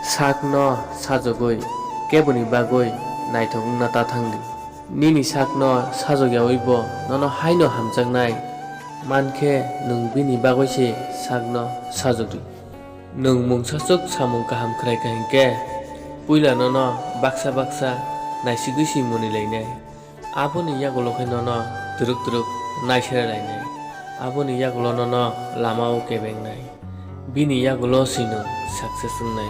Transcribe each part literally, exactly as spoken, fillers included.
Sakno sajogwi keboni bagwi naithok wngna ta thang di. Nini sakno sajok yaui bo nono haino hamjaknai, man khe nwng bini bagwi se sakno sajok di. Nwng mungsaswk samung kaham khwrai kha hinkhe, puila nono baksa baksa naisigwi se mwnwi lainai. Aboni yagulo khe nono twrwk twrwk naisera lainai. Aboni yagulo nono lama-o kebengnai. Bini yagulo se nwng success wngnai.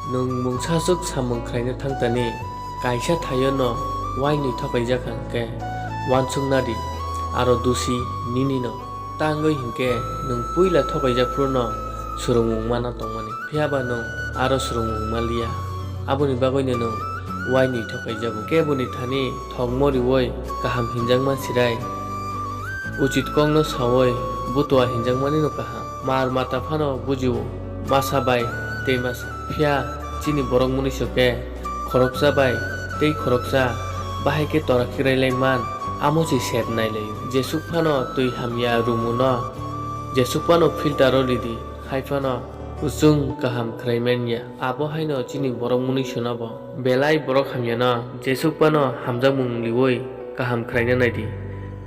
Nwng mungsaswk samung khwlaina thangtani kaisa thaio no uainwi thokaijak hwnkhe, uansukna di, aro dusi nini no. Ta wngwi hinkhe nwng puila thokaijak phuru no swrwngmung mana tongmani, phiya ba nwng aro swrwngmung manliya, aboni bagwino nwng uainwi thokaijago. Keboni thani thokmo riui kaham hinjakma sirai, uchit kokno saui butua hinjakmani no kaham. Mar mata phano bujio, masa bai tei masa. Phiya chini borok mwnwiso khe khoroksa bai tei khoroksa bahai khe tora khirai lai man, amo se sep nai lai. Jesuk phano twi hamya rumu no, jesuk phano filter o ridi, hai phano kuchung kaham khwrai man ya. Abo haino chini borok mwnwiso no bo. Belai borok hamyano jesuk phano hamjakmung liui kaham khwlaina nai di,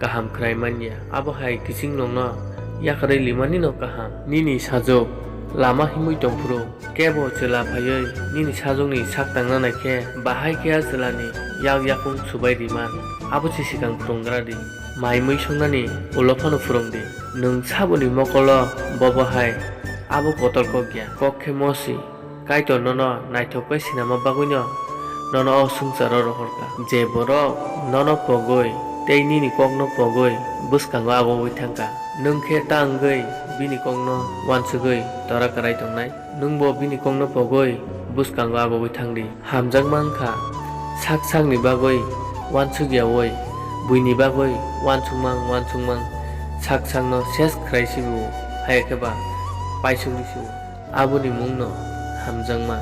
kaham khwlai man ya. Abo hai kiching nokno yakarwi limani no kaham. Nini sajwk lama himwi tong phuru kebo chwla phaiwi nini sajwkni sak tangna nai khe, bahai khe a chwlani yak yakung subai ri man, abo se swkang phwrwng gra di. Mai mui songnani ulo phano phwrwng di. Nwng saboni mokolo bobo hai abo kotor kok ya, kok khe Mosi. Kaitor nono naithok khe sinama bagwino nono o swngcharo rohor kha. Je borok nono pogwi tei nini kokno pogwi bwskango agogwi thang kha, nwng khe ta wngwi bini kokno uansugwi tora kwrai tongnai? Nwngbo bini kokno pogwi bwskango agogwi thang di. Hamjakma wng kha, sak sakni bagwi uansuk yaui, buini bagwi uansukmang uansukmang sak sakno ses khwrai sibo, hai khe ba paisukni sibo. Aboni mungno hamjakma.